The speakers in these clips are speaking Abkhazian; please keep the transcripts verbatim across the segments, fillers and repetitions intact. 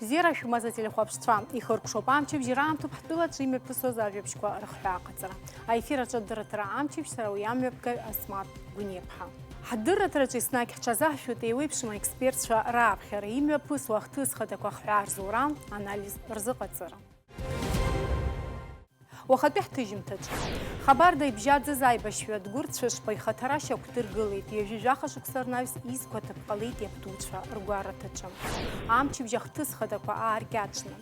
Бзиара шәымаз ателехәаԥшцәа, ихыркәшоуп амчыбжь раамҭоуп ҳтәылаҿы имҩаԥысуаз ажәабжьқәа рыхҳәааҟаҵара. Аефир аҿы адырраҭара амчыбжь сара уи амҩаԥгаҩ Асмаҭ Гәыниаԥҳа. Ҳдырраҭараҿы еснагь ҳҽазаҳшәоит еиуеиԥшым аекспертцәа рааԥхьара, имҩаԥысуа ахҭыс хадақәа ахҳәаа рзура, анализ рзыҟаҵара. Уахатәи ҳҭыжьымҭаҿы. Хабарда ибжьаӡыз аибашьҩы Адгәыр Цәышба ихаҭара шьақәдыргылеит, ҩажәи жәаха шықәса рнаҩс изқәа ҭыԥ ҟалеит иабдуцәа ргәараҭаҿы. Амчыбжь ахҭыс хадақәа ааркьаҿны.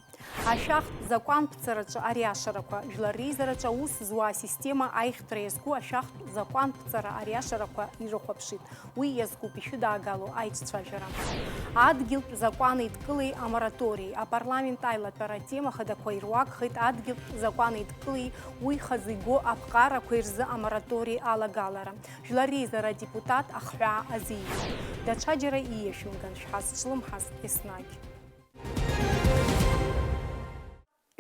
Ашәахтә закәанԥҵараҿы ариашарақәа, жәлар реизараҿы аус зуа асистема аихтәра иазку ашәахтә закәанԥҵара ариашарақәа ирыхәаԥшит. Уи иазкуп ишәыдаагало аицәажәара. Адгьылтә закәанеидкылеи аморатории апарламент аилатәара атема хадақәа ируакхеит адгьылтә закәанеидкылеи уи хазы игоу аԥҟарақәеи рзы аморатории алагалара. Жәлар реизара адепутат ахҳәаа азиҩит. Даҽаџьара ииашәымган шәҳазҿлымҳаз еснагь.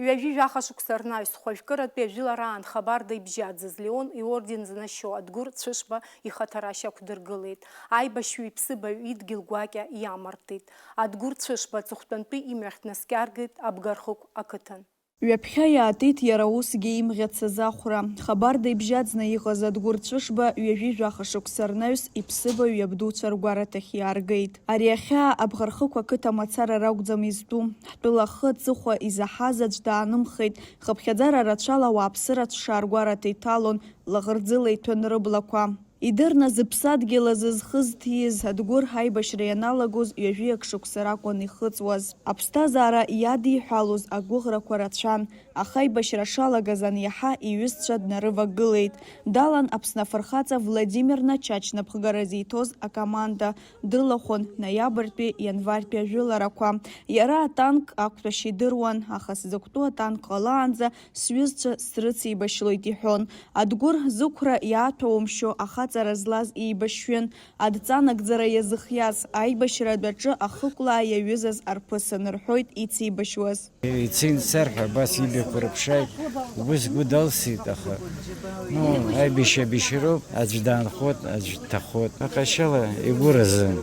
Ҩажәи жәаха шықәса рнаҩс хәажәкыратәи ажәылараан Хабарда ибжьаӡыз Леон иорден знашьо Адгәыр Цәышба ихаҭара шьақәдыргылеит, аибашьҩы иԥсыбаҩ идгьыл гәакьа иамарттит. Адгәыр Цәышба аҵыхәтәантәи имҩахь днаскьаргеит Абгархықә ақыҭан. Ҩаԥхьа иаатит иара усгьы имӷьацаз ахәра. Хабарда ибжьаӡны иҟаз Адгәыр Цәышба ҩажәи жәаха шықәса рнаҩс иԥсыбаҩ иабдуцәа ргәараҭахь иааргеит. Ари ахьаа Абӷархықә ақыҭа мацара ракәӡам изтәу. Ҳтәыла ахы аҵыхәа изаҳаз аӡә даанымхеит, хыԥхьаӡара рацәала ауааԥсыра аҽшааргәараҭа иҭалон, лаӷырӡыла иҭәын рыблақәа. Идырны зыԥсадгьыл азы зхы зҭиз Адгәыр ҳаибашьра ианалагоз ҩажәи акы шықәса ракәын ихыҵуаз. Аԥсҭазаара иадиҳәалоз агәыӷрақәа рацәан, аха аибашьра шалагаз аниаҳа иҩызцәа днарывагылеит. Далан Аԥсны афырхаҵа Владимир Начач напхгара зиҭоз акоманда. Дрылахәын ноиабртәи ианвартәи ажәыларақәа. Иара атанк ақәтәашьа идыруан, аха сзықәтәоу атанк ҟалаанӡа сҩызцәа срыцеибашьлоит иҳәон. Адгәыр зықәра иааҭәаумшьо ахаҵара злаз еибашьҩын. Адҵа нагӡара иазыхиаз, аибашьратә аҿы ахықәлаа иаҩызаз арԥысын рҳәоит ицеибашьуаз. Ицеины дцар ҳәа абас иблақәа рыԥшааит, убыс сгәы далсит, аха, ну, аибашьра абашьроуп, аӡә даанхоит, аӡә дҭахоит. Аҟазшьала игәы разын,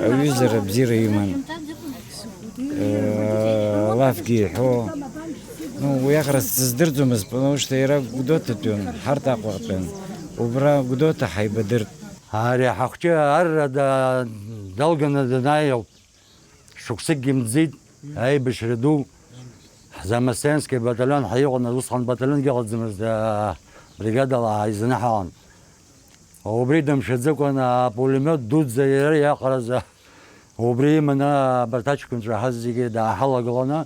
аҩызара бзиара иман. Э, алафгьы иҳәо. Ну, уиаҟара сыздырӡомызт, потому что иара Гәдоуҭатәын, ҳарҭ Аҟәаҟтәын. Убра Гәдоуҭа ҳаибадырт. Ари ҳахәҷы арра да-, далганы данааи ауп. Шықәсыкгьы мӡит, аибашьра ду, ҳзамасенски баталион ҳаиҟәын, усҟан баталионгьы ыҟаӡамызт, аа, бригадала ҳаизаны ҳаҟан. Убри дымшәаӡакәан, апулемиот дуӡӡа иара иаҟараз, убри иманы абарҭ аҷкәынцәа ҳа зегьы дааҳалагыланы,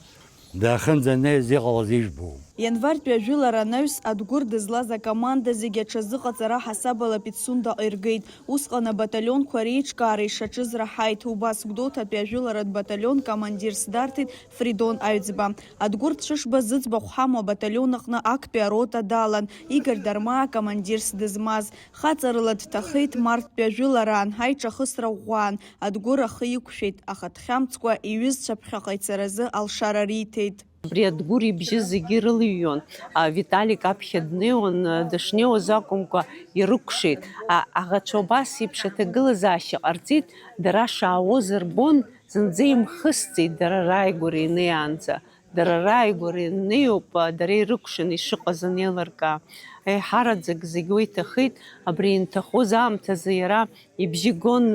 дахынӡанеиз иҟалаз ижәбо. Ианвартәи ажәылара анаҩс, Адгәыр дызлаз акоманда зегьы аҽазыҟаҵара ҳасабала Пицундаҟа иргеит. Усҟан абаталионқәа реиҿкаара ишаҿыз раҳаит. Убас Гәдоуҭатәи ажәыларатә баталион командирс дарҭеит Фридон Аҩӡба. Адгәыр Цәышба зыӡбахә ҳамоу абаталион аҟны актәи арота далан, Игорь Дармаа командирс дызмаз. Хаҵарыла дҭахеит марттәи ажәылараан, аиҿахысра ӷәӷәаан, Адгәыр ахы иқәшәеит, аха дхьамҵкәа иҩызцәа ԥхьаҟа ицаразы алшара риҭеит. Абри Адгәыр ибжьы зегьы ирылыҩуан. А, Виталик аԥхьа днеиуан, а, дышнеиуаз акәымкәа ирыкәшеит. А, аӷацәа убас еиԥш аҭагылазаашьа ҟарҵеит, дара шаауаз рбон, зынӡа имхысӡеит дара рааигәара инеиаанӡа. Дара рааигәара инеиуп, а, дара ирыкәшаны ишыҟаз анеилыркаа. Еиҳараӡак зегь уа иҭахеит, абри инҭахоз аамҭазы иара ибжьы гон,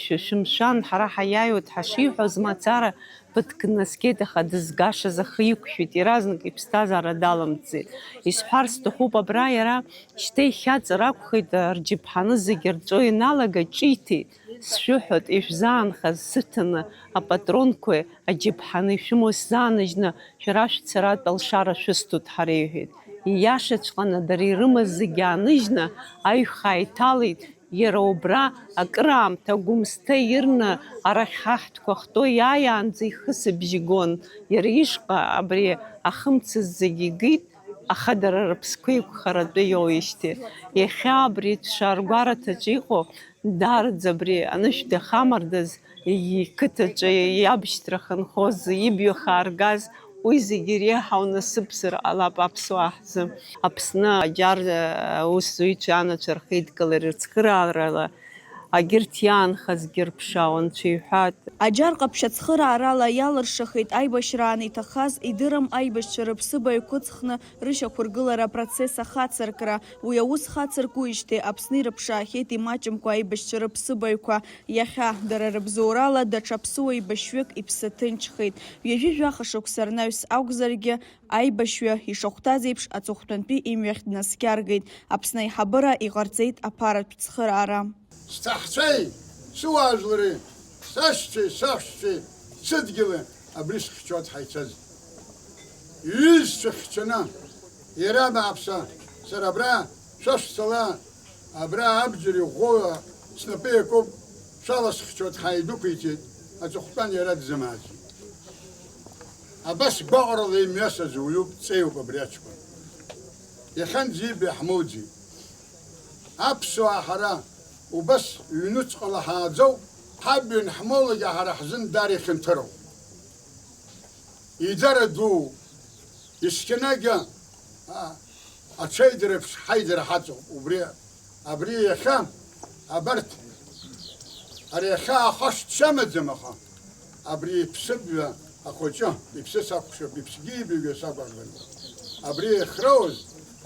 шәы-, шәымшәан, ҳара ҳаиааиуеит ҳашиҳәоз мацара, ԥыҭк днаскьеит, аха дызгашаз ахы иқәшәеит, иаразнак иԥсҭазаара даламҵит. Исҳәар сҭахуп, абра иара шьҭа ихьаҵыр акәхеит, рџьыԥҳаны зегьы рҵәо ианалага, ҿиҭит, сшәыҳәоит, ишәзаанхаз сыҭаны апатронқәеи аџьыԥҳани шәымоу сзааныжьны шәара шәцаратә алшара шәысҭоит ҳара, иҳәеит. Ииашаҵәҟьаны дара ирымаз зегьы ааныжьны аиҩхаа иҭалеит. Иара убра акыраамҭа Гәымсҭа ирны арахь ҳаҳҭқәа хтәо иааиаанӡа ихы сыбжьы гон. Иара ишҟа абри ахымцыз зегьы игит, аха дара рыԥсқәа еиқәхаратәы иоуижьҭеи. Иахьа абри ҭшаргәараҭаҿы иҟоу даараӡа абри анышә дахамардаз, иқыҭаҿы иабшьҭра хынҳәыз, ибаҩхаа ргаз, уи зегьы иреиҳау насыԥзар ҟалап аԥсуаа ҳзы. Аԥсны аџьар, аусзуҩцәа анацәа рхеидкылара рыцхыраарала Агьырҭ иаанхазгьы рԥшаауа анцәа иҳәат. Аџьар ҟаԥшь ацхыраарала иалыршахеит аибашьраан иҭахаз, идырым аибашьцәа рыԥсыбаҩ қәыҵхны рышьақәыргылара апроцесс ахацыркра. Уи аус хацыркуижьҭеи Аԥсны ирыԥшаахеит имаҷымкәа аибашьцәа рыԥсыбаҩқәа. Иахьа, дара рыбзоурала, даҽа ԥсуа еибашьҩык иԥсы ҭынчхеит. Ҩажәи жәаха шықәса рнаҩс акәзаргьы, аибашьҩы ишахәҭаз еиԥш аҵыхәтәантәи имҩахь днаскьаргеит. Аԥсны аиҳабыра иҟарҵеит аԥаратә цхыраара. Сҭаҳцәеи, сыуаажәлари, сашьцәеи, саҳәшьцәеи, сыдгьыли абри схьчоит ҳаицаз. Иҩызцәа хьчаны, иара бааԥса, сара абра шәашәцала, абра абџьар иӷәӷәоуа снапы иакуп, шәаласхьчоит, ҳаидәықәиҵеит, аҵыхәтәан иара дзымааӡеит. Абас гәаҟрала имҩасыз уаҩуп, ҵеиуп абри аҷкәын. Иахьанӡа ибаҩ ҳмоуӡеит. Аԥсуаа ҳара убас ҩнуҵҟала ҳааӡоуп, ҳабҩан ҳмоулагьы ҳара ҳзын даара ихьанҭароуп. Иӡара дуу, есқьынагьы, а, аҽеидара еиԥш ҳаидара ҳаҵоуп. Убри, абри иахьа, абарҭ, ари иахьа ахашҭ шамаӡам, аха абри иԥсыбаҩ ахәыҷы иԥсы сакәхшоуп, иԥсгьы ибаҩгьы сагәаӷьуан. Абри иахьроуз,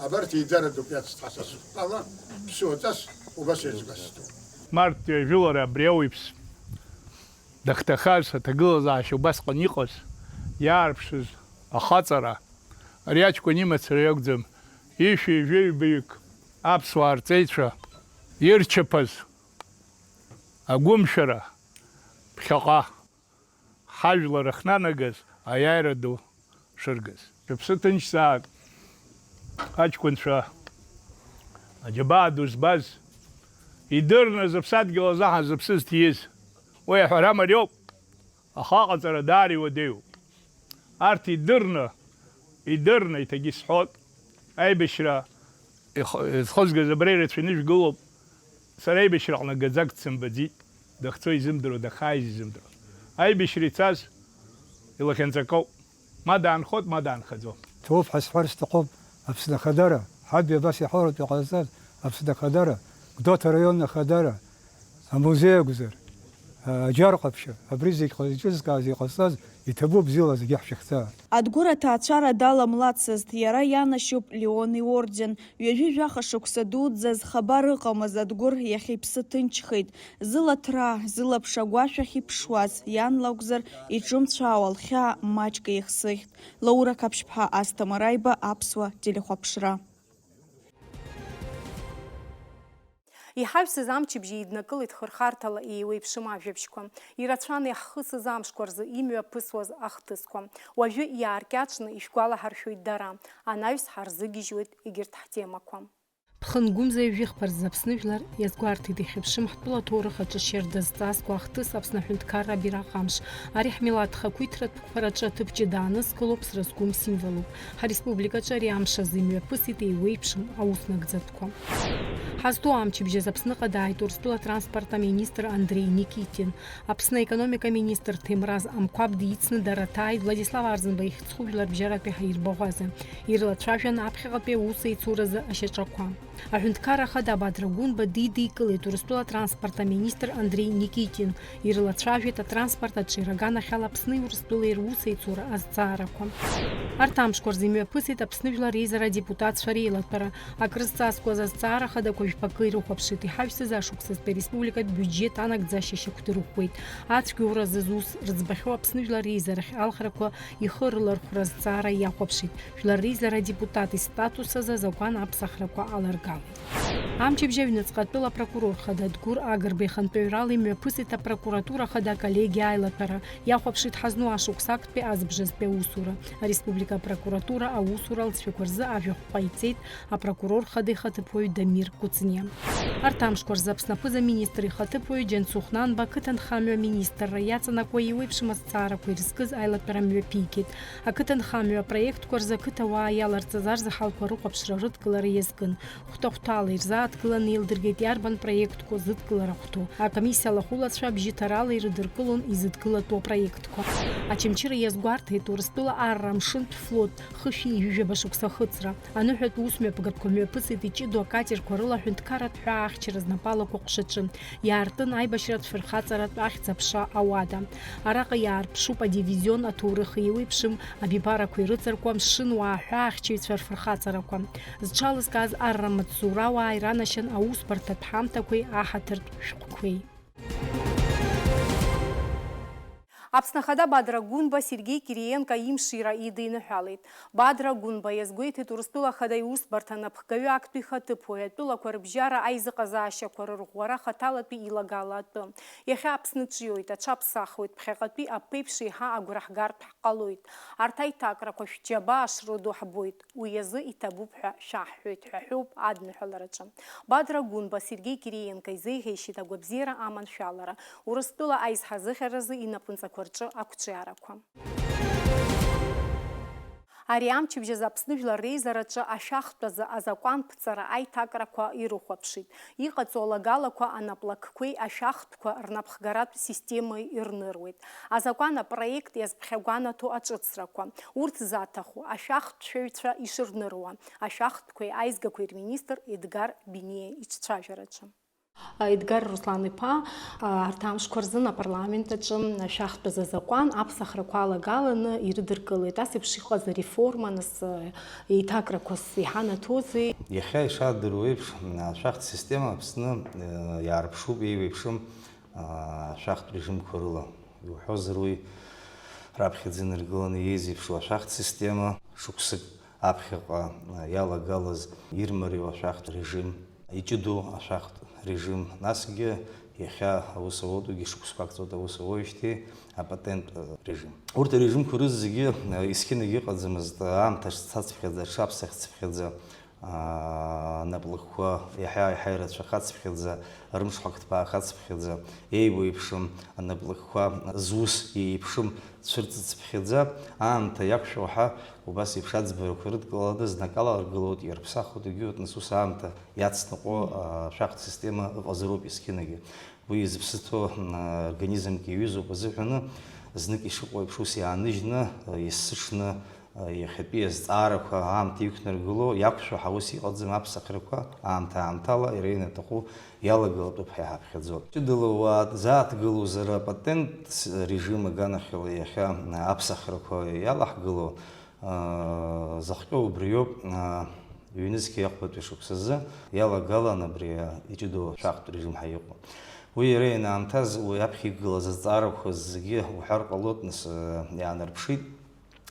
абарҭ еидара дук иацҭҳасасхала, ԥсуаҵас убас еизгәасҭоит. Март ҩажәылара абри ауаҩԥс дахҭахаз, аҭагылазаашьа убасҟан иҟаз, иаарԥшыз ахаҵара, ари аҷкәын имацара иакәӡам, ишәи жәаҩбаҩык аԥсуаа рҵеицәа ирчаԥаз агәымшәара ԥхьаҟа ҳажәлар ахьнанагаз аиааира ду шыргаз. Шәыԥсы ҭынчзаак, аҷкәынцәа, аџьабаа ду збаз, идырны зыԥсадгьыл азы ҳазыԥсы зҭиз. Уи аҳәара мариоуп, аха аҟаҵара даара иуадаҩуп. Арҭ идырны, идырны, еиҭагьы исҳәоит, аибашьра их-, ихызгаз абра ирацәаны ижәгылоуп. Сара аибашьраҟны гаӡак дсымбаӡеит, дахьцо изымдыруа, дахьааиз изымдыруа. Аибашьра ицаз илахьынҵакоуп. Ма даанхоит, ма даанхаӡом. Ҭоуп ҳәа сҳәар сҭахуп, Аԥсны Ахадара, ҳаб абас иаҳауратәы иҟазҵаз Аԥсны Ахадара, Гәдоуҭа араион Ахадара, амузеи акәзар, аџьар ҟаԥшьы, абри зегь ҟазҵаз, иҟазҵаз, иҭабуп бзиала зегьы ҳшәыхьӡаа. Адгәыр аҭаацәара даламлацызт, иара ианашьоуп Леон иорден. Ҩажәи жәаха шықәса дуӡӡа зхабар ыҟамыз Адгәыр иахьа иԥсы ҭынчхеит. Зыла ҭраа, зылаԥш агәашә ахь иԥшуаз, иан лакәзар, иҿымцәаауа лхьаа маҷк еихсыӷьт. Лаура Қаԥшьԥҳа, Асҭамыр Аиба, Аԥсуа телехәаԥшра. Иҳаҩсыз амчыбжьы еиднакылеит хырхарҭала еиуеиԥшым ажәабжьқәа. Ирацәан иаҳхысыз амшқәа рзы имҩаԥысуаз ахҭысқәа. Уажәы иааркьаҿны ишәгәалаҳаршәоит дара. Анаҩс ҳарзыгьежьуеит егьырҭ ҳтемақәа. Ԥхынгәымза ҩажәихԥа рзы Аԥсны жәлар иазгәарҭеит, ихьыԥшым ҳтәыла аҭоурых аҿы шьарда зҵазкуа ахҭыс Аԥсны аҳәынҭқарра абираҟ амш. Ари ҳмилаҭ хақәиҭратә қәԥараҿы аҭыԥ ҷыда аанызкылоуп, сразгәым символуп. Ҳареспубликаҿы ари амш азы имҩаԥысит еиуеиԥшым аус нагӡатәқәа. Ҳазҭоу амчыбжьаз Аԥсныҟа дааит Урыстәыла атранспорт аминистр Андреи Никитин. Аԥсны аекономика аминистр Ҭемраз Амқәаб дицны дара ҭааит Владислав Арӡынба ихьӡ зху жәларбжьаратәи ҳаирбаӷәаза. Ирлацәажәан аԥхьаҟатәи аус еицуразы ашьаҿақәа. Аҳәынҭқарра Ахада Бадра Гәынба дидикылеит Урыстәыла атранспорт аминистр Андреи Никитин. Ирлацәажәеит атранспорт аҿиара аганахьала Аԥсни Урыстәылеи русеицура азҵаарақәа. Арҭ амшқәа рзы имҩаԥысит Аԥсны Жәлар Реизара адепутатцәа реилатәара. Акрызҵазкуаз азҵаара хадақәа жәпакы ирыхәаԥшит, иҳаҩсыз ашықәсазтәи ареспубликатә биуџьет анагӡашьа шьақәдырӷәӷәеит. Ацәгьоуразы зус рыӡбахьоу Аԥсны Жәлар Реизарахь алхрақәа ихы рылархәра азҵаара иахәаԥшит. Жәлар Реизара адепутат истатус азы азакәан аԥсахрақәа аларгалеит. Амчыбжь аҩныҵҟатәыла апрокурор хада Дгәыр Агрба ихантәаҩрала имҩаԥысит апрокуратура хада аколлегиа аилатәара. Иахәаԥшит ҳазну ашықәс актәи азбжазтәи аусура. Ареспублика апрокуратура аусура алҵшәақәа рзы ажәахә ҟаиҵеит апрокурор хада ихаҭыԥуаҩ Дамир Кәыҵниа. Арҭ амшқәа рзы Аԥсны аԥыза-министр ихаҭыԥуаҩ Џьансыхә Нанба ақыҭанхамҩа аминистрра иаҵанакуа еиуеиԥшым азҵаарақәа ирызкыз аилатәара мҩаԥигеит. Ақыҭанхамҩа апроектқәа рзы ақыҭауаа иаларҵаз арзаҳалқәа рыхәаԥшра рыдкылара иазкын. Хәҭа-хәҭала Ирзааҭгыланы еилдыргеит иарбан проектқәоу зыдкылара ахәҭоу. Акомиссиа алахәылацәа бжьыҭарала ирыдыркылон изыдкылатәу апроектқәа. Очамчыра иазгәарҭеит Урыстәыла арра амшынтә флот хышәи ҩажәаба шықәса ахыҵра. Аныҳәатә усмҩаԥгатәқәа мҩаԥысит иҷыдоу акатерқәа рыла аҳәынҭқарратә ҳәаа ахьчара знапалақәа аҟәшаҿы. Иаартын аибашьратә фырхаҵаратә ахьӡ-аԥша ауада. Араҟа иаарԥшуп адивизион аҭоурых еиуеиԥшым абиԥарақәа ирыҵаркуа амшынуаа ҳәаахьчаҩцәа рфырхаҵарақәа. Зҽалызкааз арра амаҵзурауаа иранашьан аусбарҭатә ҳамҭақәеи аҳаҭыртә шәҟәқәеи. Аԥсны Ахада Бадра Гәынба Сергеи Кириенко имшира идиныҳәалеит. Бадра Гәынба иазгәеиҭеит Урыстәыла Ахада иусбарҭа анапхгаҩы актәи ихаҭыԥуаҩ атәылақәа рыбжьара аизыҟазаашьақәа рырӷәӷәара хаҭалатәи илагала атәы. Иахьа Аԥсны ҿиоит, аҽаԥсахуеит, ԥхьаҟатәи аԥеиԥш еиҳа агәра ҳгартә ҳҟалоит. Арҭ аиҭакрақәа шәџьабаа шрыду ҳбоит, уи азы иҭабуп ҳәа шәаҳҳәоит ҳәа ҳәоуп адныҳәалараҿы. Бадра Гәынба Сергеи Кириенко изеиӷьеишьеит агәабзиара аманшәалара, Урыстәыла аизҳазыӷьаразы инапынҵақәа рҿы ақәҿиарақәа. Ари амчыбжь азы Аԥсны Жәлар Реизараҿы ашәахтә азы азакәанԥҵара аиҭакрақәа ирыхәаԥшит. Иҟаҵоу алагалақәа анаплакқәеи ашәахтәқәа рнаԥхгаратә системеи ирныруеит. Азакәан апроект иазԥхьагәанаҭо аҿыцрақәа, урҭ заҭаху ашәахтәшәаҩцәа ишырныруа, ашәахтәқәеи аизгақәеи рминистр Едгар Биниа иҿцәажәараҿы. Едгар Руслан-иԥа, арҭ амшқәа рзын апарламент аҿы ашәахтәаз азакәан аԥсахрақәа алагаланы ирыдыркылеит. Ас еиԥш иҟаз ареформа, нас, еиҭакрақәас иҳанаҭозеи? Иахьа ишаадыруа еиԥш, ашәахтә система Аԥсны, э, иаарԥшуп, еиуеиԥшым, а, ашәахтә режимқәа рыла. Иуҳәозар, уи раԥхьаӡа инаргыланы иеизеиԥшу ашәахтә система, шықәсык аԥхьаҟа иалагалаз ирмариоу ашәахтә режим, иҷыдоу ашәахтә режим, насгьы иахьа аус ауоугьы шықәсқәак ҵуеит аус ауеижьҭеи апатент режим. Урҭ арежимқәа рызегьы есқьынагьы ыҟаӡамызт, аамҭа шцацыԥхьаӡа, аҽаԥсахцыԥхьаӡа, аа, анаплакқәа иаҳа-иаҳа ирацәахацыԥхьаӡа, рымҽхак ҭбаахацыԥхьаӡа, еиуеиԥшым анаплакқәа зус еиԥшым цәырҵыцыԥхьаӡа, аамҭа иақәшәо ҳәа убас еиԥш аӡбарақәа рыдкыланы знакала ргылоит, иарԥсахуеит, егьиуеит, нас ус аамҭа иацныҟәо, аа, ашәахтә система ыҟазароуп есқьынагьы. Уи зыԥсы ҭоу, м, организмк иаҩызоуп азыҳәаны, знык ишыҟоу еиԥш ус иааныжьны, есыҽны, иахьатәи азҵаарақәа аамҭа иқәнаргыло, иақәшәо ҳәа ус иҟаӡам, аԥсахрақәа аамҭа-аамҭала иара ианаҭаху иалагылатәуп ҳәа иҳаԥхьаӡоит. Ҷыдала уааҭзааҭгылозар апатент режим аганахьала иахьа аԥсахрақәа иалаҳгыло, аа, захҟьоу убриоуп, аа, ҩнызқьи ахәбатәи шықәсазы иалагалан абри иҷыдоу ашәахтә режим ҳәа иҟоу. Уи иара ианаамҭаз, уи аԥхьа иқәгылаз азҵаарақәа зегьы уҳәар ҟалоит, нас, аа, иаанарԥшит.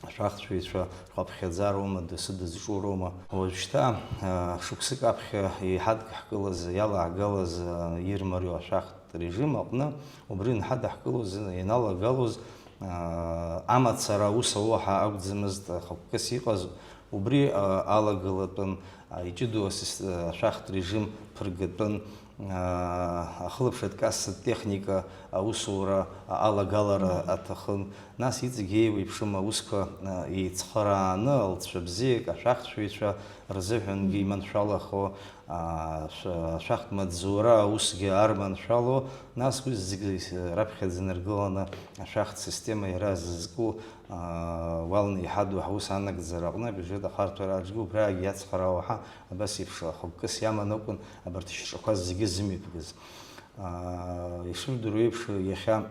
Ашәахтәшәаҩцәа рхыԥхьаӡароума, дасу дызҿу роума? Уажәшьҭа, аа, шықәсык аԥхьа еиҳадҳкылаз, иалаагалаз, аа, ирмариоу ашәахтә режим аҟны убри анҳадаҳкылоз, ианалагалоз, аа, амацара аус ауа ҳәа акәӡамызт хықәкыс иҟаз, убри, аа, алагалатәын, аа, иҷыдоу асис-, ашәахтә режим ԥыргатәын. Ахылаԥшратә кассатә техника аусура алагалара аҭахын. Нас иҵегь еиуеиԥшым аусқәа еицхырааны, алҵшәа бзиак ашәахтәшәаҩцәа рзыҳәангьы иманшәалахо, ашәахтә маҵзура аусгьы арманшәало, нас уи зегьы раԥхьаӡа инаргыланы ашәахтә система иара зызку уалны иҳадоу ҳаус анагӡара аҟны абиуџьет ахарҭәара аҿгьы убраагьы иацхраауа ҳәа абас еиԥш ахықәкыс иаман акәын абарҭ ашьаҿақәа зегьы зымҩаԥгаз. Ишыбдыруа еиԥш, иахьа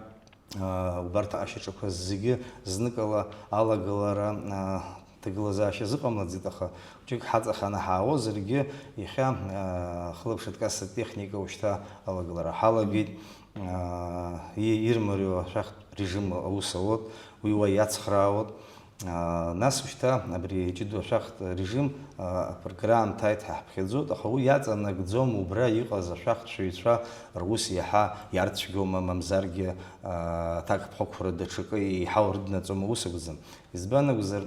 убарҭ ашьаҿақәа зегьы зныкала алагалара ҭагылазаашьа зыҟамлаӡеит, аха хәҷык ҳаҵаханы ҳаауазаргьы, иахьа ахылаԥшратә кассатә техника ушьҭа алагалара ҳалагеит. Ирмариоу ашәахтә режим аус ауеит, уи уа иацхраауеит. Нас ушьҭа абри иҷыдоу ашәахтә режим апрограмма ааит ҳәа ҳаԥхьаӡоит, аха уи иаҵанакӡом убра иҟаз ашәахтәшәаҩцәа рус иаҳа иарцәгьоума, мамзаргьы аҭакԥхықәра даҽакы еиҳау рыднаҵома, ус акәӡам. Избан акәзар,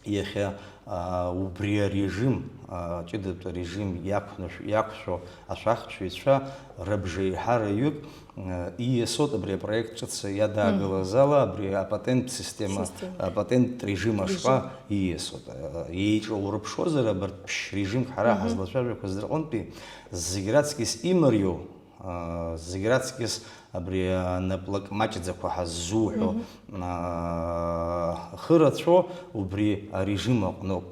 Иахьа, аа, убри арежим, аа, ҷыдатә арежим иақәнашә-, иақәшәо ашәахтәшәаҩцәа рыбжеиҳараҩык, аа, ииасоит абри апроект ҿыц иадаагылаз ала, абри апатент система, Система. апатент режим ашҟа Режим. ииасоит. Аа, еиҿаурԥшуазар абарҭ ԥшь режимк ҳара Мгм. ҳазлацәажәақәаз рҟынтәи зегь раҵкьыс имариоу, аа, зегь раҵкьыс абри анаплак маҷӡақәа ҳаззуҳәо, Мгм. аа, хы рацәоу убри арежим аҟноуп.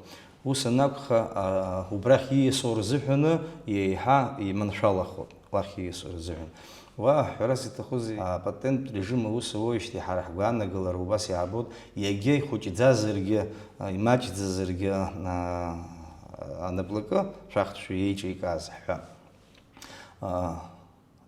Ус анакәха, аа, убрахь ииасуа рзыҳәаны еиҳа иманшәалахоит, уахь ииасуа рзыҳәан. Уа, ҳәарас иҭахузеи, апатент режим аус ауеижьҭеи ҳара ҳгәаанагалара убас иаабоит, иагьа ихәыҷӡазаргьы, а, имаҷӡазаргьы, а, анаплакы шәахтәшәа иеиҿикааз ҳәа. А,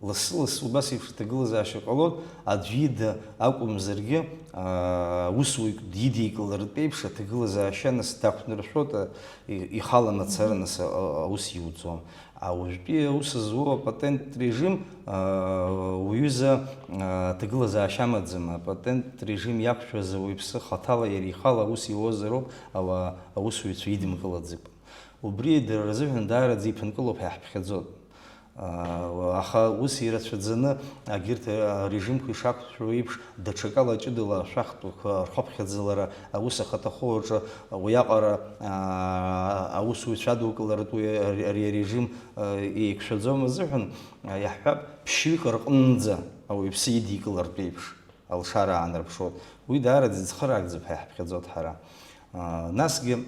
лассы-лассы убас еиԥш аҭагылазаашьа ҟалоит, аӡә ида акәымзаргьы, аа, аусуҩык дидикылартә еиԥш аҭагылазаашьа нас дақәнаршәоит, а, и-, ихала мацара нас, а, а, аус иуӡом. А уажәтәи аус зуа апатент режим, аа, уҩыза, аа, аҭагылазаашьа амаӡам. Апатент режим иақәшәаз ауаҩԥсы хаҭала иара ихала аус иуазароуп, ауаа аусуҩцәа идымкылаӡакәа. Убри дара рзыҳәан даараӡа иԥынкылоуп ҳәа иаҳԥхьаӡоит. Аха ус ирацәаӡаны, агьырҭ арежимқәа ишақәшәо еиԥш, даҽакала ҷыдала ашәахтәқәа рхыԥхьаӡалара аус ахаҭахо аҿы уиаҟара, аа, аусуҩцәа адукыларатәы уи ари, ари арежим, аа, еиқәшәаӡом азыҳәан, аа, иаҳҳәап, ԥшьҩык рҟынӡа ауаҩԥсы идикылартә еиԥш. Алшара аанарԥшуеит. Уи даараӡа ицхыраагӡап ҳәа иаҳԥхьаӡоит ҳара. Аа, насгьы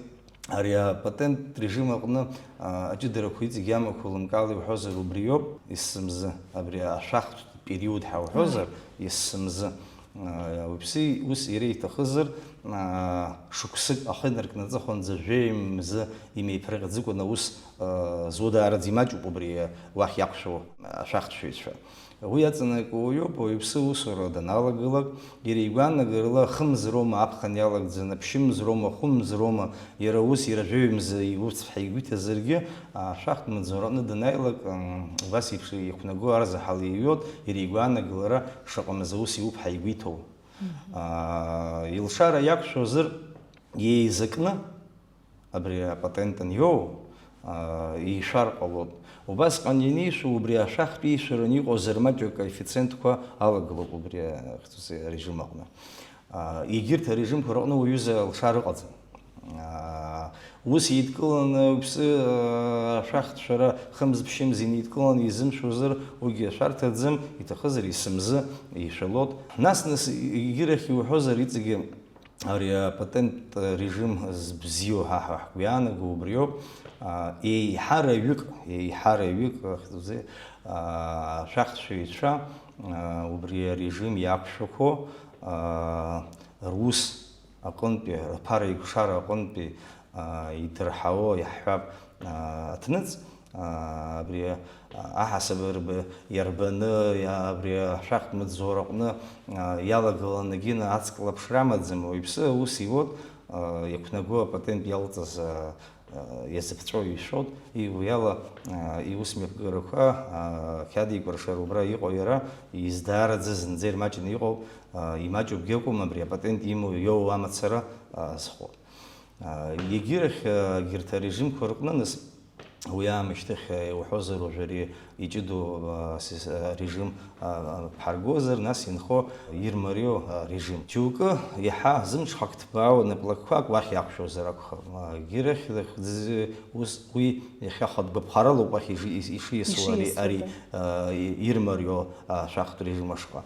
ари апатент режим аҟны, аа, аҷыдарақәа иҵегь иамақәа лымкаала иуҳәозар убриоуп, есымзы, абри ашәахтә период ҳәа уҳәозар, есымзы. Аа, уаҩԥсы ус иара иҭахызар, аа, шықәсык ахы инаркны аҵыхәанӡа жәеи мзы имеиԥырҟьаӡыкәан аус, аа, зуа даараӡа имаҷуп убри уахь иақәшәо ашәахтәшәаҩцәа. Уи аҵанакуа уаҩуп, ауаҩԥсы аусура даналагалак, иара игәаанагарала хымз роума аԥхын иалагӡаны, ԥшьымз роума, хәымз роума, иара ус, иара жәаҩа мза иус ҳәа игәы иҭазаргьы, ашәахтә маҵзураҟны данааилак, м, убас еиԥш иқәнаго арзаҳал иҩуеит, иара игәаанагалара шаҟа мза ус иуп ҳәа игәы иҭоу. Мгм. Аа, илшара иақәшәозар, еизакны, абри апатент аниоу, аа, ишәар ҟалоит. Убасҟан ианишәо, убри ашәахтә ишәаран иҟоу зырмаҷу акоэффициентқәа алагылоуп убри ахьӡуз арежим аҟны. Аа, егьырҭ арежимқәа рҟны уаҩыза алшара ыҟаӡам. Аа, ус еидкыланы уԥсы, аа, ашәахтә шәара хымз-ԥшьымз инеидкыланы изымшәозар, уигьы ашәарҭаӡам, иҭахызар есымзы ишәалоит. Нас-нас егьырахь иуҳәозар, иҵегьы Ари апатент режим збзиоу ҳа, ҳа ҳгәы иаанаго убриоуп. А, еиҳараҩык, еиҳараҩык, ахьӡузе, а, ашәахтәшәаҩцәа, а, убри арежим иақәшәақәо, а, рус аҟынтәи, рԥара еикәшара аҟынтәи, а, идырҳауо, иаҳҳәап, а, аҭныҵ, аа, абри, аа, аҳасаб рб-, иарбаны, иа-, абри ашәахтә маҵзураҟны, аа, иалагыланы гьына ацклаԥшра амаӡам, уаҩԥсы аус иуеит, аа, иақәнаго апатент иалҵыз, аа, аа, иазыԥҵәо ишәоит, и-, уи ала, аа, иусмҩаԥгарақәа, аа, қьаад еикәыршара убра иҟоу иара, издаараӡа зынӡа ирмаҷны иҟоуп, аа, имаҷуп гьакәым абри апатент имоу иоуа амацара, аа, зхәо. Аа, егьирахь, егьырҭ арежимқәа рҟны нас, уи аамышьҭахь, иуҳәозар, уажә ари иҷыдоу, аа, сис-, аа, режим, аа, ҳаргозар, нас инхо ирмариоу, аа, режим. Џьоукы иаҳа зымҽхак ҭбаау наплакқәак уахь иақәшәозар акәхап. Егьирахь, ус, уи иахьа хатә гәаԥхаралоуп уахь ижи-, ишиасуа ари, Ишиасуа, ари, да. аа, ирмариоу, аа, шәахтә режим ашҟа.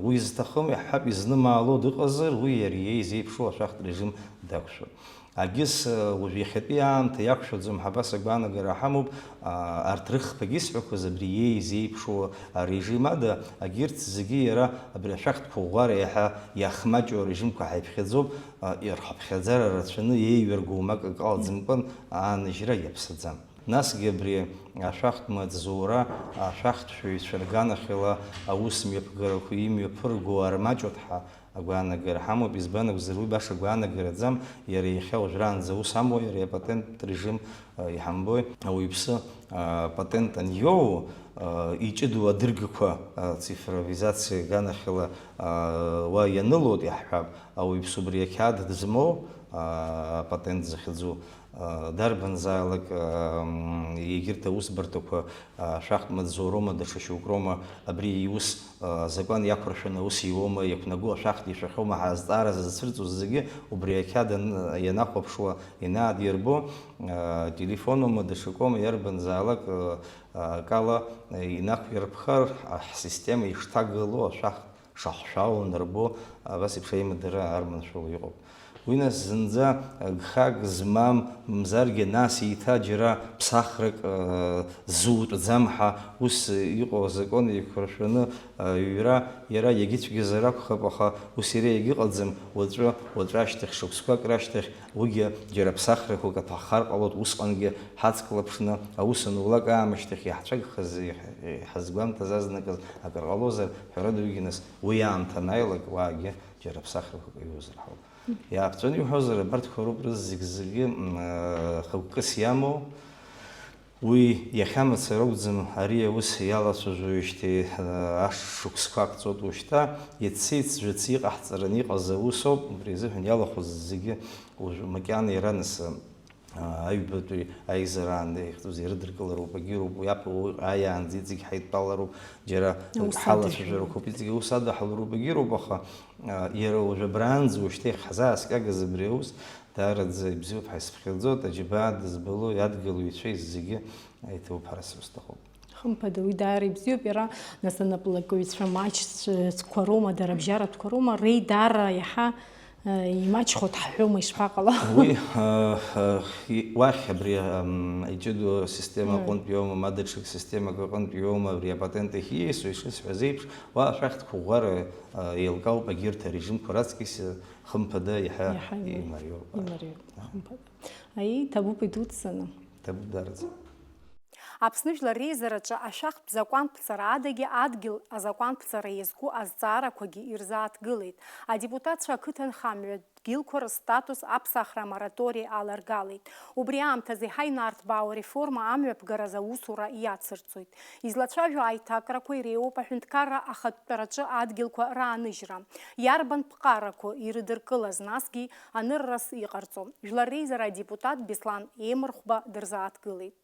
Уи зҭахым, иаҳҳәап, изнымаало дыҟазар, уи иара иеизеиԥшу ашәахтә режим дақәшәоит. Агьыс, уажә иахьатәи аамҭа иақәшәаӡом ҳәа абас агәаанагара ҳамоуп, арҭ рыхԥагьы исҳәақәаз абри иеизеиԥшу арежим ада, агьырҭ зегьы иара абри ашәахтә қәыӷәӷәара иаҳа иахмаҷу арежимқәа ҳаиԥхьаӡоуп, рхыԥхьаӡара рацәаны еиҩыргоу умак акы алӡымкәан ааныжьра иаԥсаӡам. Насгьы абри ашәахтә маҵзура, ашәахтәшәаҩцәа рганахьала аус мҩаԥгарақәа имҩаԥырго армаҷуп ҳәа Агәаанагара ҳамоуп, избан акәзар, уи баша гәаанагараӡам, иара иахьа уажәраанӡа ус амуа, иара апатент режим, а, иҳамбои, ауаҩԥсы, а, патент аниоу, а, иҷыдоу адыргақәа, а, цифровизациа аганахьала, а, уа ианылоит, иаҳҳәап, ауаҩԥсы убри ақьаад дызмоу, а, апатент захьӡу, а, дарбанзаалак, а, м, егьырҭ аусбарҭақәа, а, шәахтә маҵзуроума, даҽа шьоук роума, абри иус, а, азакәан иақәыршәаны аус иуоума, иақәнаго ашәахтә ишәахьоума ҳәа азҵаара зызцәырҵуаз зегьы убри ақьаад ан-, ианахәаԥшуа инаадирбо, а, телефонума, даҽакоума, иарбанзаалак, а, а, акала, а, инақәирԥхар, а, ҳсистема ишҭагылоу ашәахтә шаҳшәало нырбо, абас еиԥш аимадара арманшәало иҟоуп. Уи нас зынӡа гхак змам, мамзаргьы нас еиҭа џьара ԥсахрак, э, ззутәӡам ҳәа ус иҟоу азакәан еиқәыршәаны, э, аҩра иара иагьыцәгьазар акәхап, аха ус иара иагьыҟаӡам, уаҵәы, уаҵәы ашьҭахь шықәсқәак рашьҭахь уигьы џьара ԥсахрақәак аҭаххар ҟалоит, усҟангьы ҳацклаԥшны аус анулак аамышьҭахь иаҳцәагхаз, иҳ-, иҳазгәамҭаз азныказ акыр ҟалозар, ҳәарада, уигьы нас уи аамҭа анааилак уаагьы џьара ԥсахрақәак аиуазар ҳауп. Иааԥҵәаны иуҳәозар, абарҭқәа роуп рызегь-зегьы, м, э, хықәкыс иамоу. Уи иахьа мацара акәӡам, ари аус иалацәажәоижьҭеи, э, ашықәсқәак ҵуеит уажәшьҭа, иаци ҵәҩаци иҟаҳҵараны иҟаз аус ауп, убри азыҳәан иалахәыз зегьы уажә макьана иара нас, э, аҩбатәи аизараан ихьӡуз ирыдыркылароуп, агьыроуп, уи аԥ-, уи ааиаанӡа иҵегь ҳаидтәалароуп, џьара Аус ҳалацәажәарақәоуп, адажәуеит. Иҵегь аус адаҳалароуп, агьыроуп, аха, а, иара уажә абраанӡа уажәшьҭа иахьҳзааскьагаз абри аус, даараӡа ибзиоуп ҳәа исыԥхьаӡоит, аџьабаа дызбалои, адгылаҩцәеи зегьы аиҭауп ҳәа сусҭахуп. Хымԥада, уи даара ибзиоуп, иара, нас, анаплакыҩцәа маҷцәа роума, дара абжьаратәқәа роума, реидара иаҳа, э, имаҷхоит ҳҳәома, ишԥаҟало? Уи, э, э, и-, уахь абри, м, иҷыдоу система Мм. аҟынтә иоума, ма даҽак системак аҟынтә иоума, абри апатент ахь ииасуа, ишысҳәаз еиԥш, уа ашәахтә қәыӷәӷәара, э, еилкаауп, агьырҭ арежимқәа раҵкьыс, э, хымԥада иаҳа Иаҳа имариоуп. Имариоуп, хымԥада. Аиеи, иҭабуп идуццаны. Иҭабуп даараӡа. Аԥсны Жәлар Реизараҿы ашәахтә закәанԥҵара адагьы адгьыл азакәанԥҵара иазку азҵаарақәагьы ирзааҭгылеит. Адепутатцәа ақыҭанхамҩатә дгьылқәа рыстатус аԥсахра амораториа аларгалеит. Убри аамҭазы еиҳа инарҭбаау ареформа амҩаԥгаразы аусура иацырҵоит. Излацәажәо аиҭакрақәа иреиуоуп аҳәынҭқарра ахатәтәараҿы адгьылқәа рааныжьра. Иарбан ԥҟарақәоу ирыдыркылаз, насгьы аныррас иҟарҵо? Жәлар Реизара адепутат Беслан Еимырхәба дырзааҭгылеит.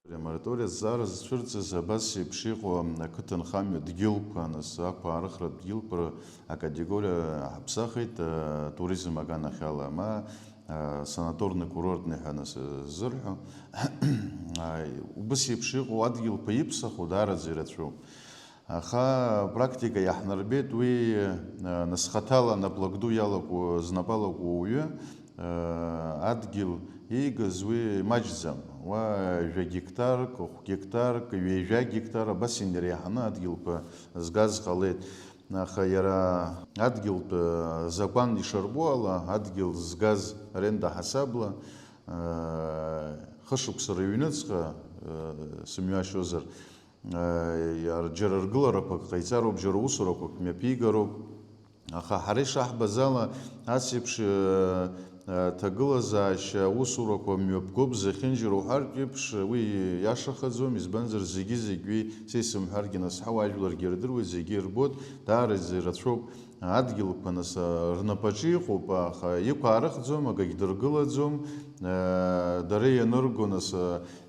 Амораториа азҵаара зцәырҵыз абас еиԥш иҟоу ақыҭанхамҩа дгьылқәа, нас ақәаарыхратә дгьылқәа акатегориа ҳаԥсахит, а, туризм аганахьала, ма, а, санаторный курортный ҳәа нас ззырҳәо. А, убас еиԥш иҟоу адгьылқәа иԥсаху даараӡа ирацәоуп. Аха апрактика иаҳнарбеит уи, а, нас хаҭала наплак ду иалаку, знапы алаку уаҩы, а, адгьыл иигаз уи маҷӡам. Уа жәа гектарк, хә гектарк, ҩажәа гектар, абас инареиҳаны адгьылқәа згаз ҟалеит. Аха иара адгьылтә, а, закәан ишарбо ала, адгьыл згаз аренда ҳасабла, а, хышықәса рыҩныҵҟа, а, сымҩашьозар, Џьара ргыларақәак ҟаиҵароуп, џьара усурақәак мҩаԥигароуп. Аха ҳара ишаҳбаз ала, ас еиԥш, э, э, ҭагылазаашьа усурақәа мҩаԥгоуп зехьынџьара уҳәартә еиԥш, уи иашахаӡом, избанзар, зегьы-зегь уи са исымҳәаргьы, нас ҳауаажәларгьы ирдыруеит, зегьы ирбоит, даараӡа ирацәоуп. Адгьылқәа, нас, рнапаҿы иҟоуп, аха иқәаарыхӡом, акагь дыргылаӡом. Дара ианырго, нас,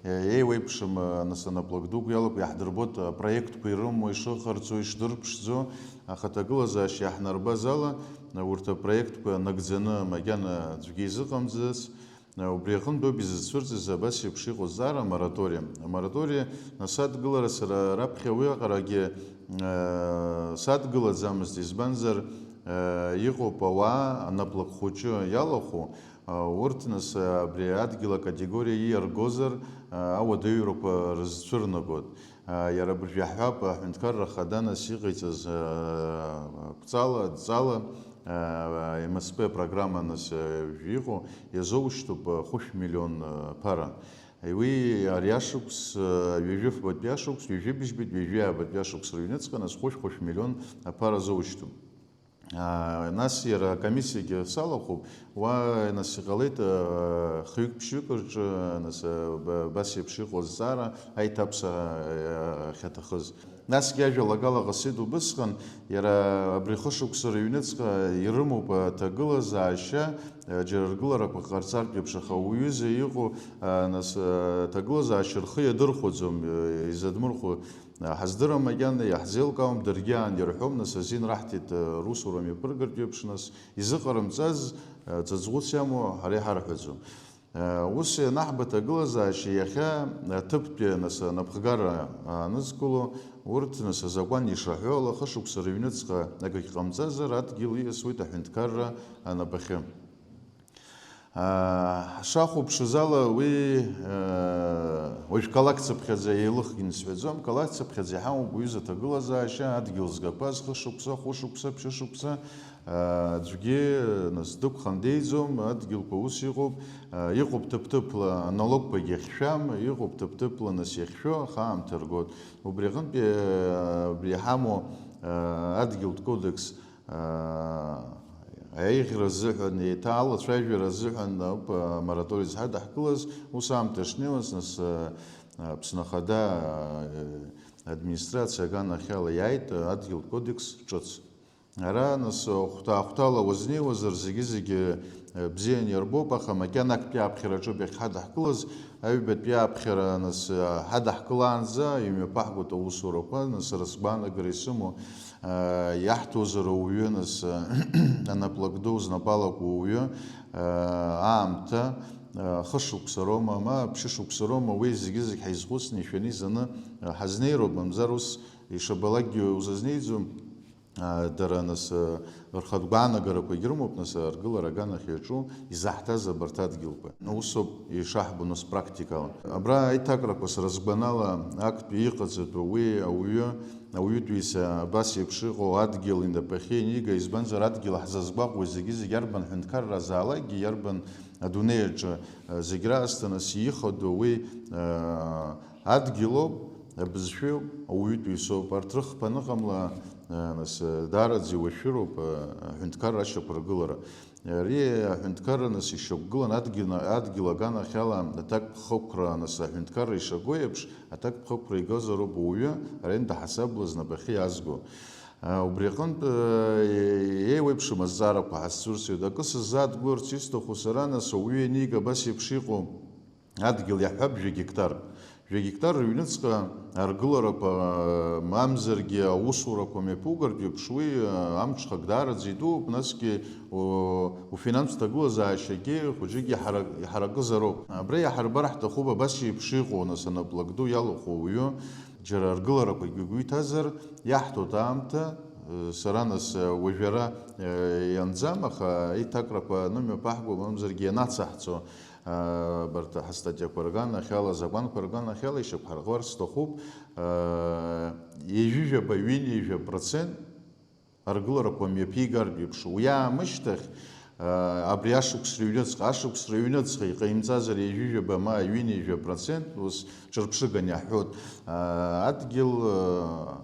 еиуеиԥшым, нас, анаплак дук иалоуп, иаҳдырбоит апроектқәа ирымоу, ишыҟарҵо, ишдырԥшӡо, аха аҭагылазаашьа иаҳнарбаз ала, урҭ апроектқәа нагӡаны макьана аӡәгьы изыҟамҵац. Убри аҟынтә ауп изызцәырҵыз абас еиԥш иҟоу зҵаара, амораториа. Амораториа насадгылара сара раԥхьа уиаҟарагьы, э, садгылаӡамызт, избанзар, э, иҟоуп ауаа анаплак хәыҷы иалахәу, э, урҭ нас, э, абри адгьыл акатегориа иаргозар, э, ауадаҩрақәа рызцәырнагоит. Иара абыржә иаҳҳәап, аҳәынҭқарра ахада нас иҟаиҵаз, э, қәҵала, адҵала, э, М С П программа нас, э, иҟоу, иазоушьҭуп, э, хәышә миллион, э, ԥара. Уи ари ашықәс, э, ҩажәи фбатәи ашықәс, ҩажәи быжьбатәи, ҩажәи аабатәи ашықәс рыҩныҵҟа нас хәышә, хәышә миллион аԥара азоушьҭуп. Аа, нас иара акомиссиагьы салахәуп, уа, нас, иҟалеит, аа, хҩык-ԥшьҩык рҿы, нас, аа, ба-, абас еиԥш иҟоу азҵаара, аиҭаԥса, аа, ахьаҭахыз. Насгьы ажәалагала ҟасҵеит убысҟан, иара абри хышықәса рыҩныҵҟа ирымоуп аҭагылазаашьа, аа, џьара ргыларақәа ҟарҵартә еиԥш, аха уҩыза иҟоу, аа, нас, аа, аҭагылазаашьа рхы иадырхәаӡом, аа, изадмырхәо. Ҳаздырам макьана, иаҳзеилкаауам, даргьы аан ирҳәом, нас азин раҳҭеит, русура мҩаԥыргартә еиԥш, нас изыҟарымҵаз, ҵаҵӷәыс иамоу ҳара иҳарҳәаӡом. Ус ианаҳба аҭагылазаашьа иахьа аҭыԥтәи, нас, анапхгара аанызкыло, урҭ, нас, азакәан ишаҳәо ала, хышықәса рыҩныҵҟа акгьы ҟамҵазар, адгьыл ииасуеит аҳәынҭқарра анапахьы. Ҳшахәаԥшыз ала, уи, уажә калақь цыԥхьаӡа еилыхгьы сҳәаӡом, калақь цыԥхьаӡа иҳамоуп уҩыза аҭагылазаашьа, адгьыл згақәаз хышықәса, хәышықәса, ԥшьышықәса, аӡәгьы, нас, дықәхандеиӡом, адгьылқәа ус иҟоуп, иҟоуп ҭыԥ-ҭыԥла аналогқәагьы ахьшәам, иҟоуп ҭыԥ-ҭыԥла, нас, иахьшәо, аха аамҭа ргоит. Убри аҟынтәи, абри иҳамоу, адгьылтә кодекс, аа, аиӷьра азыҳәан, еиҭа алацәажәара азыҳәан ауп, амораториа зҳадаҳкылаз, ус аамҭа шнеиуаз, нас, аа, Аԥсны Ахада, аа, администрациа аганахьала иааит адгьылтә кодекс ҿыц. Ара, нас, ахәҭа-, ахәҭала уазнеиуазар, зегьы-зегьы, аа, бзианы ирбоуп, аха макьана актәи аԥхьараҿы иахьҳадаҳкылаз, аҩбатәи аԥхьара, нас, ҳадаҳкылаанӡа имҩаԥаҳгоит аусурақәа, нас, сара сгәаанагара исымоу, иаҳҭозар ауаҩы, нас, анаплакы ду знапалак уаҩы, аамҭа, хышықәса роума, ма ԥшьышықәса роума, уи зегьы-зегь ҳаизхәыцны, ишәаны изаны ҳазнеироуп, мамзар ус ишабалакгьы узазнеиӡом. Дара, нас, рхатә гәаанагарақәагь рымоуп, нас, аргылара аганахь иаҿу изаҳҭаз абарҭ адгьылқәа. Усоуп ишаҳбо, нас, практикала. Абра аиҭакрақәа, сара сгәанала, актәи иҟаҵатәу уи ауаҩы, ауаҩытәыҩса абас еиԥш иҟоу адгьыл инапахьы ианига, избанзар, адгьыл ҳзазгәаҟуа зегьы-зегь, иарбан ҳәынҭқарра азаалакгьы, иарбан адунеи аҿы, зегь раасҭа, нас, ихадоу уи, Адгьылоуп, абызшәоуп, ауаҩытәыҩсоуп. Арҭ рыхԥа аныҟамла, нас, даараӡа иуашәыроуп аҳәынҭқарра ашьақәыргылара. Ари аҳәынҭқарра, нас, ишьақәгылан адгьыл, адгьыл аганахьала аҭакԥхықәра, нас, аҳәынҭқарра ишаго еиԥш, аҭакԥхықәра игозароуп ауаҩы аренда ҳасабла знапахьы иазго. Убри аҟынтә, еиуеиԥшым азҵаарақәа ҳазцәырҵуеит. Акы сыззааҭгыларц исҭаху сара, нас, ауаҩы ианига абас еиԥш иҟоу, Адгьыл иаҳҳәап, жәа гектар. Жәа гектар рыҩныҵҟа аргыларақәа, мамзаргьы аусурақәа мҩаԥугартә еиԥш, уи амҽхак даараӡа идууп, насгьы у-, уфинанстә ҭагылазаашьагьы хәыҷык иҳара-, иҳаракызароуп. Абра иаҳарбар ҳҭахуп абас еиԥш иҟоу, нас, анаплак ду иалахәу ауаҩы, џьара аргыларақәагьы игәы иҭазар, иаҳҭоит аамҭа, сара, нас, уажәы ара ианӡам, аха аиҭакрақәа анымҩаԥаҳго, мамзаргьы ианацаҳҵо, Абарҭ ҳастатиақәа рганахьала, азакәанқәа рганахьала ишьақәҳарӷәӷәар сҭахуп, ҩажәижәаба, ҩынҩажәа процент аргыларақәа мҩаԥигартә еиԥш. Уи аамышьҭахь, абри ашықәс рыҩныҵҟа, ашықәс рыҩныҵҟа иҟаимҵазар ҩажәижәаба ма ҩынҩажәа процент, ус ҿырԥшыганы иаҳҳәоит, адгьыл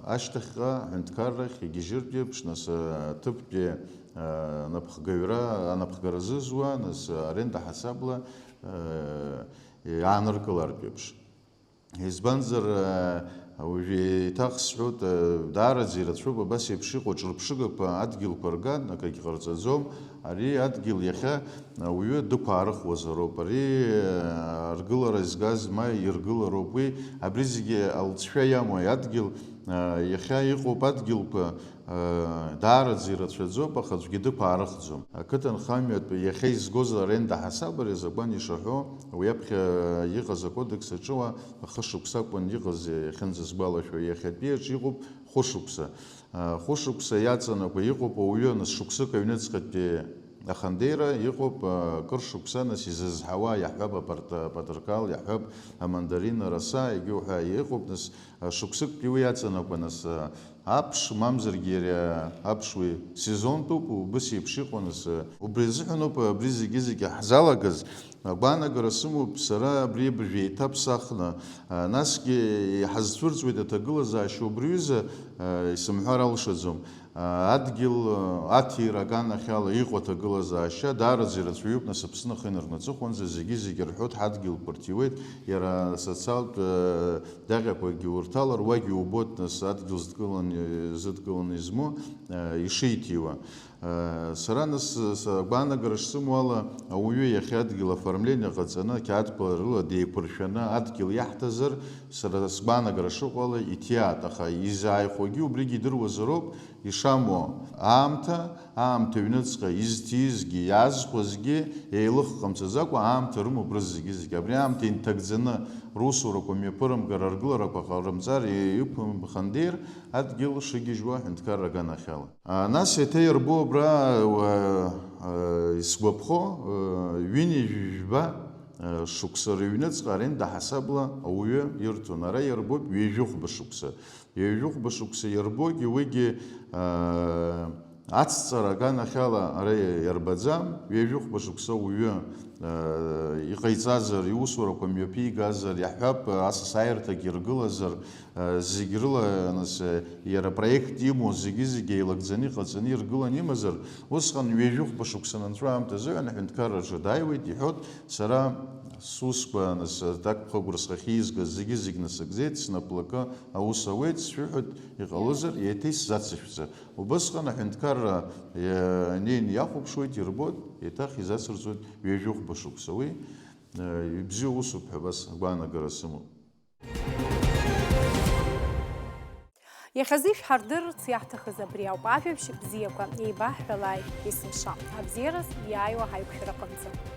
ашьҭахьҟа аҳәынҭқаррахь игьежьыртә еиԥш, нас, аҭыԥтәи Анапхгаҩра, анапхгара зызуа, нас, аренда ҳасабла, э, иааныркылартә еиԥш. Избанзар, э, уажә еиҭах сҳәоит, э, даараӡа ирацәоуп абас еиԥш иҟоу ҿырԥшыгақәа адгьылқәа рган, акагь ҟарҵаӡом. Ари адгьыл иахьа ауаҩы дықәаарыхуазароуп. Ари, э, аргылара згаз ма иргылароуп. Уи абри зегьы алҵшәа иамоу адгьыл, э, иахьа иҟоуп адгьылқәа, Даараӡа ирацәаӡоуп, аха аӡәгьы дықәаарыхӡом. Ақыҭанхамҩатә иахьа изгоз аренда ҳасаб ари азакәан ишаҳәо, уи аԥхьа иҟаз акодекс аҿы уа хышықәса акәын иҟаз, иахьынӡасгәалашәо, иахьатәи аҿы иҟоуп хәышықәса. Хәышықәса иаҵанакуа иҟоуп ауаҩы, нас, шықәсык аҩныҵҟатәи ахандеира, иҟоуп, акыр шықәса, нас, изызҳауа, иаҳҳәап, апарт-, апатырқал, иаҳҳәап, амандарин араса, егьи уҳәа иҟоуп, нас, шықәсыктәи уи иаҵанакуа, нас, Аԥш, мамзаргьы иара аԥшуаҩ сезонтәуп, убыс еиԥш иҟоу, нас, убри азыҳәаноуп абри зегьы-зегьы ҳзалагаз, агәаанагара сымоуп сара абри абыржәы еиҭаԥсахны, а, насгьы иҳазцәырҵуеит аҭагылазаашьа убри аҩыза, а, исымҳәар алшаӡом. Адгьыл аҭира аганахьала иҟоу аҭагылазаашьа даараӡа ирацәаҩуп, нас Аԥсны ахы инаркны аҵыхәанӡа зегьы-зегьы рҳәоит, ҳадгьыл пыртиуеит, иара асоциалтә даҟьақәагьы урҭалар, уагь иубоит, нас адгьыл зыдкыланы, зыдкыланы измоу ишиҭиуа. Сара, нас, сгәаанагара шсымоу ала, ауаҩы иахьа адгьыл оформление ҟаҵаны, ақьаадқәа рыла деиқәыршәаны адгьыл иаҳҭазар, сара сгәаанагара шыҟоу ала, иҭиаат, аха изааихәогьы убригьы идыруазароуп, ишамуа аамҭа, аамҭа аҩныҵҟа изҭизгьы, иаазхәазгьы еилыхҟамҵаӡакәа аамҭа рымоуп рызегьы-зегьы. Абри аамҭа инҭагӡаны русурақәа мҩаԥырымгар, аргыларақәа ҟарымҵар, иқәымхандеир адгьыл шыгьежьуа аҳәынҭқарра аганахьала. А, нас еиҭа ирбо абра, уа, а, исгәаԥхо, а, ҩынҩажәижәба, а, шықәса рыҩныҵҟа аренда ҳасабла ауаҩы ирҭон. Ара ирбоит ҩажәихәба шықәса. Ҩажәихәба шықәса иарбогьы уигьы, аа, ацҵара аганахьала ара иарбаӡам. Ҩажәихәба шықәса уаҩы, аа, иҟаиҵазар, иусурақәа мҩаԥигазар, иаҳҳәап, асасааирҭагьы иргылазар, аа, зегь рыла, нас, иара апроект имоу зегьы-зегь еилагӡаны иҟаҵаны иргыланы имазар, усҟан ҩажәихәба шықәса анынҵәо аамҭазыҳәан аҳәынҭқарраҿы дааиуеит, иҳәоит, сара сусқәа, нас, аҭакԥхықәра схахьы изгаз зегьы-зегь насыгӡеит, снаплакы аус ауеит, сшәыҳәоит, иҟалозар, еиҭа исзацышәҵа. Убысҟан аҳәынҭқарра, иа-, инеины иахәаԥшуеит, ирбоит, еиҭах изацырҵоит ҩажәихәба шықәса. Уи, э, ибзиоу усуп ҳәа абас агәаанагара сымоуп. Иахьазы ишәҳардырырц иаҳҭахыз абри ауп, ажәабжь бзиақәа еибаҳҳәалааит есымша, абзиараз иааиуа ҳаиқәшәара аҟынӡа.